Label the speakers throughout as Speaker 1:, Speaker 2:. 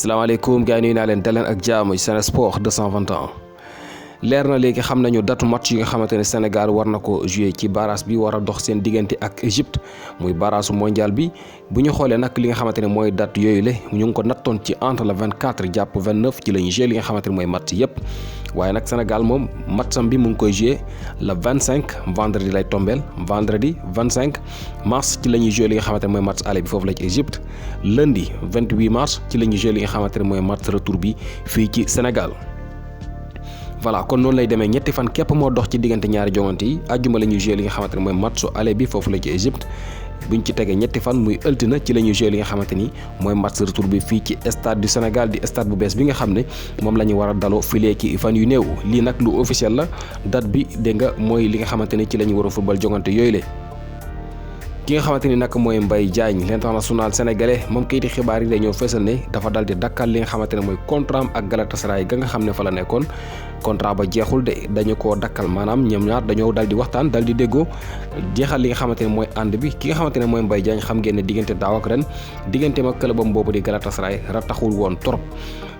Speaker 1: salaamaaleykum gars yi nuyu naa leen daleen ak jaamu Sen Sport 221 leer na léegi xam nañu datu match yi nga xamante ne Sénégal war na ko joué ci barrage bi war a dox seen diggante ak Égypte muy barrage mondial bi bu ñu xoolee nag li nga xamante ne mooy date yooyu la ñu ngi ko nattoon ci entre le 24 jàpp 29 ci la ñu joué li nga xamante ne mooy match yëpp waaye nag Sénégal moom matcham bi mu ngi koy joué le 25 vendredi lay tombeel vendredi 25 mars ci la ñuy joué li nga xamante ne mooy match aller bi foofu la ci Égypte lundi 28 mars ci la ñuy joué li nga xamante ne mooy match retour bi fii ci Sénégal. voilà kon noonu lay demee ñetti fan képp moo dox ci diggante ñaari jongante yi àjjuma la ñuy joué li nga xamante ne mooy matchu aller bi foofu la ci Égypte buñ ci tegee ñetti fan muy ëltina ci la ñuy joué li nga xamante ni mooy match retour bi fii ci stade du Sénégal di stade bu bees bi nga xam ne moom la ñu war a daloo filee ci fan yu néew lii nag lu officiel la date bi dégg nga mooy li nga xamante ni ci la ñu war a football jongante yooyu la. ki nga xamante ni nag mooy Mbaye Diagne l'international sénégalais moom kayiti xibaar yi dañoo fësal ne dafa dal di dakkal li nga xamante ne mooy contrat am ak Galatasaray ga nga xam ne fa la nekkoon contrat ba jeexul de dañu koo dakkal maanaam ñoom ñaar dañoo dal di waxtaan dal di déggoo jeexal li nga xamante ne mooy ànd bi ki nga xamante ne mooy Mbaye Diagne xam ngeen ne diggante daaw ak ren digganteem ak clubam boobu di Galatasaray rataxul woon trop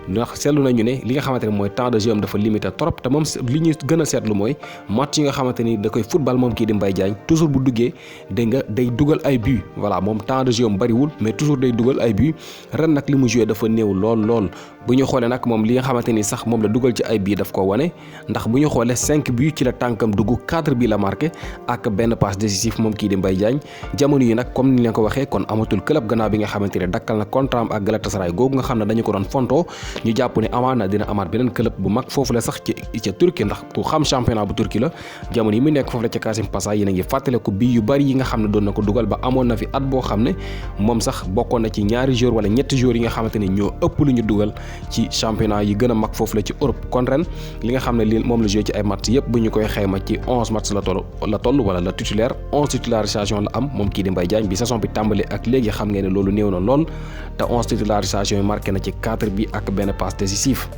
Speaker 1: ndax seetlu nañu ne li nga xamante ne mooy temps de jeu am dafa limité trop te moom li ñu gën a seetlu mooy match yi nga xamante ni da koy football moom kii di Mbaye Diagne toujours bu duggee dégg nga day dugal ay but voilà moom temps de jeu am bariwul mais toujours day dugal ay but ren nag li mu joué dafa néew lool bu ñu xoolee nag moom li nga xamante ni sax moom la dugal ci ay but daf ko wane ndax bu ñu xoolee 5 buts ci la tànkam dugg 4 bi la marqué ak benn passe décisif moom kii di Mbaye Diagne jamono yi nag comme ni leen ko waxee kon amatul club gannaaw bi nga xamante ne dakkal na contrat am ak Galatasaray googu nga xam ne dañu ko doon fontoo ñu jàpp ne amaana dina amaat beneen club bu mag foofu la sax ca Turquie ndax ku xam championnat bu Turquie la jamono yi mu nekk foofu la ca Kasim Pasa yéen a ngi fàttale ko bii yu bari yi nga xam ne doon na ko dugal ba amoon na fi at boo xam ne moom sax bokkoon na ci ñaari joueurs wala ñetti joueurs yi nga xamante ne ñoo ëpp lu ñu dugal ci championnat yi gën a mag foofu la ci Europe kon ren li nga xam ne li moom la joué ci ay match yëpp bu ñu koy xayma ci 11 match la toll wala la titulaire 11 titularisation la am moom kii di Mbaye Diagne bi saison bi tàmbali ak léegi xam ngeen ne loolu néew na lool te 11 titularisation yi marqué na ci 4 bi ak benn passe décisif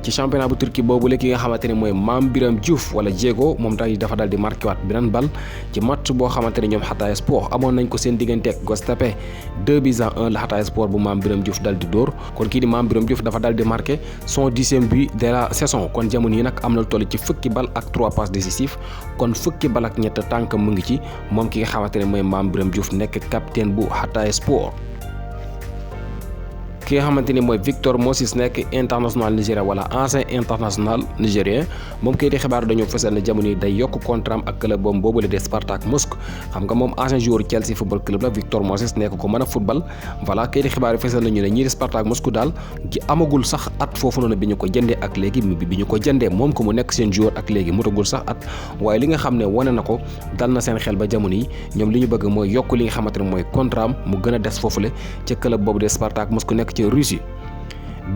Speaker 1: ci championnat bu Turquie boobu la ki nga xamante ne mooy Mame Biram Diouf wala Diego moom dafa dal di marqué waat beneen bal ci match boo xamante ne ñoom Hatay Sport amoon nañ ko seen diggante ak Göztepe 2-1 la Hatay Sport bu Mame Biram Diouf dal di dóor kon kii di Mame Biram Diouf dafa dal di marqué son 10e but de la saison kon jamono yi nag am na lu toll ci fukki bal ak 3 passes décisifs kon fukki bal ak ñett tànk mu ngi ci moom ki nga xamante ne mooy Mame Biram Diouf nekk capitaine bu Hatay Sport. ki nga xamante ni mooy Victor Moses nekk international nigérien wala ancien international nigérien moom kay di xibaar dañoo fësal ne jamono yi day yokk contrat ak club boobu la di Spartak Moscou xam nga moom ancien joueur Chelsea football club la Victor Moses nekk ko mën a football voilà kay di xibaar yi fësal nañu ne ñii di Spartak Moscou daal gi amagul sax at foofu noonu bi ñu ko jëndee ak léegi bi ñu ko jëndee moom ko mu nekk seen joueur ak léegi mutagul sax at waaye li nga xam ne wane na ko dal na seen xel ba jamono yi ñoom li ñu bëgg mooy yokk li nga xamante ne mooy contrat mu gën a des foofule ca club boobu de Spartak Moscou nekk ci Russie.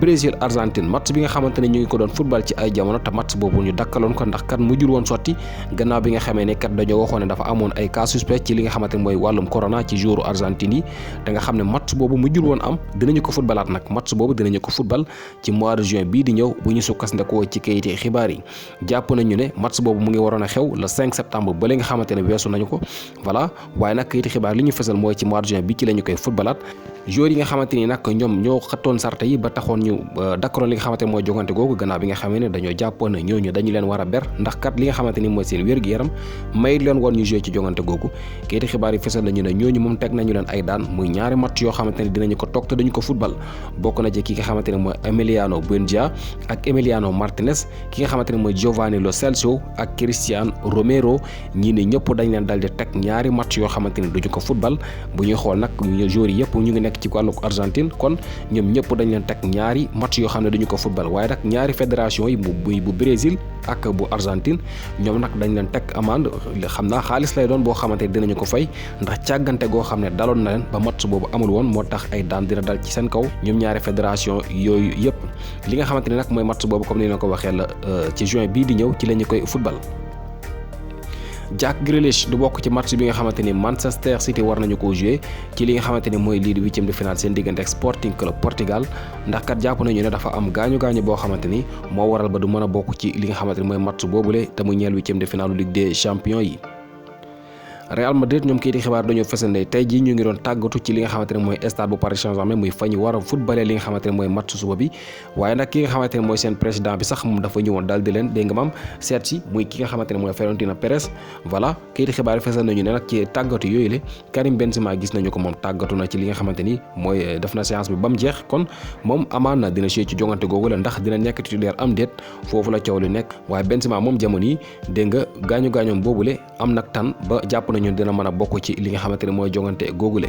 Speaker 1: Brésil Argentine match bi nga xamante ne ñu ngi ko doon football ci ay jamono te match boobu ñu dakkaloon ko ndax kat mujjul woon sotti gannaaw bi nga xamee ne kat dañoo waxoon ne dafa amoon ay cas suspect ci li nga xamante ne mooy wàllum corona ci joueur Argentine yi te nga xam ne match boobu mujjul woon am dinañu ko footballaat nag match boobu dinañu ko football ci mois de juin bii di ñëw bu ñu sukkandikoo ci kayiti xibaar yi jàpp nañu ne match boobu mu ngi waroon a xew le 5 septembre ba li nga xamante ne weesu nañu ko voilà waaye nag kayiti xibaar li ñu fësal mooy ci mois de juin bi ci la ñu koy footballaat joueurs yi nga xamante ni nag ñoom ñoo xattoon sarte yi ba taxoon ñu dakkaroon li nga xamante ne mooy jogante googu gannaaw bi nga xamee ne dañoo jàppoon ne ñooñu dañu leen war a ber ndax kat li nga xamante ni mooy seen wér-gu-yaram may leen woon ñu joué ci jogante googu kayiti xibaar yi fësal nañu ne ñooñu moom teg nañu leen ay daan muy ñaari match yoo xamante ne dinañu ko toog te dañu ko football bokk na ci ki nga xamante ne mooy Emiliano Buendia ak Emiliano Martinez ki nga xamante ne mooy Giovanni Lo Celso ak Cristian Romero ñii ni ñëpp dañ leen dal di teg ñaari match yoo xamante ne duñu ko football bu ñuy xool nag joueurs yi yëpp ñu ngi nekk ci wàllu Argentine kon ñoom ñëpp dañ leen teg ñaari match yoo xam ne dañu ko football waaye nag ñaari fédération yi bu Brésil ak bu Argentine ñoom nag dañ leen teg amende xam naa xaalis lay doon boo xamante ne dinañu ko fay ndax càggante goo xam ne daloon na leen ba match boobu amul woon moo tax ay daan dina dal ci seen kaw ñoom ñaari fédération yooyu yëpp li nga xamante ne nag mooy match boobu comme ni leen ko waxee la ci juin bii di ñëw ci la ñu koy football. Jack Grealish du bokk ci match bi nga xamante ni Manchester City war nañu ko jouer ci li nga xamante ni mooy lii di 8e de finale seen diggante ak Sporting Club Portugal ndax kat jàpp nañu ne dafa am gaañu boo xamante ni moo waral ba du mën a bokk ci li nga xamante ni mooy match boobule te mu ñeel 8e de finale Ligue des Champions yi. Real Madrid ñoom kayiti xibaar dañoo fësal ne tey jii ñu ngi doon tàggatu ci li nga xamante ne mooy stade bu Paris Saint-Germain muy fa ñu war a footballé li nga xamante ne mooy match suba bi waaye nag ki nga xamante ne mooy seen président bi sax moom dafa ñëwoon daal di leen dégg nga maam seet si muy ki nga xamante ne mooy Florentino Pérez voilà kayiti xibaar yi fësal nañu ne nag ci tàggatu yooyu la Karim Benzema gis nañu ko moom tàggatu na ci li nga xamante ni mooy def na séance bi ba mu jeex kon moom amaan na dina jouer ci jongante googu la ndax dina nekk titulaire am déet foofu la coow li nekk waaye Benzema moom jamono yi dégg nga gaañu-gaañoom boobule am nag tan ba jàpp nañu dina mën a bokk ci li nga xamante ne mooy jongante googule.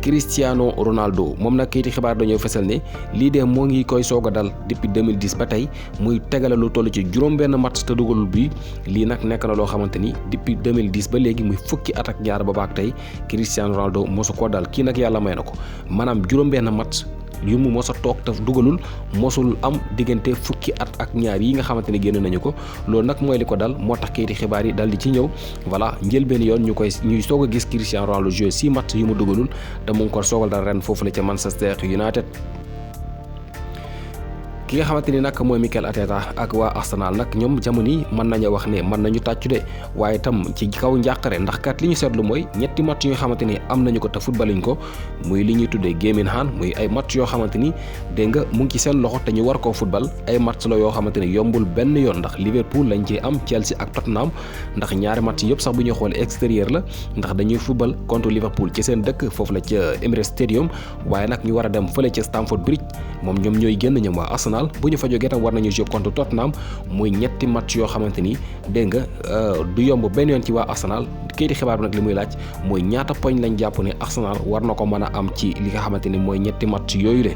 Speaker 1: Cristiano Ronaldo moom nag kayiti xibaar dañoo fesal ne lii de moo ngi koy soog a dal depuis 2010 ba tey muy tegale lu toll ci juróom-benn match te dugalul bi lii nag nekk na loo xamante ni depuis 2010 ba léegi muy fukki at ak ñaar ba baak tey Cristiano Ronaldo mosu ko dal kii nag yàlla may na ko maanaam juróom-benn match yu mu mos a toog te dugalul mosul am diggante fukki at ak ñaar yi nga xamante ne génn nañu ko loolu nag mooy li ko dal moo tax kayiti xibaar yi dal di ci ñëw voilà njëlbeen yoon ñuy soog a gis Cristiano Ronaldo joué 6 match yu mu dugalul te mu ngi ko soogal dal ren foofu la ca Manchester United. ki nga xamante ni nag mooy Mikel Arteta ak waa Arsenal nag ñoom jamono yi mën nañu wax ne mën nañu tàccu de waaye tam ci kaw njàqare ndax kat li ñu seetlu mooy ñetti match yoo xamante ni am nañu ko te footballuñ ko muy li ñuy tuddee game in hand muy ay match yoo xamante ni dégg nga mu ngi ci seen loxo te ñu war koo football ay match la yoo xamante ni yombul benn yoon ndax Liverpool lañ ci am Chelsea ak Tottenham ndax ñaari match yëpp sax bu ñuy xoolee extérieur la ndax dañuy football contre Liverpool ci seen dëkk foofu la ca Emirates Stadium waaye nag ñu war a dem fële ca Stamford Bridge moom ñoom ñooy génn ñoom waa Arsenal bu ñu fa jógee tam war nañu jouer contre Tottenham muy ñetti match yoo xamante ni dégg nga du yomb benn yoon ci waa Arsenal kayiti xibaar bi nag li muy laaj mooy ñaata poñ lañ jàpp ne Arsenal war na ko mën a am ci li nga xamante ni mooy ñetti match yooyu le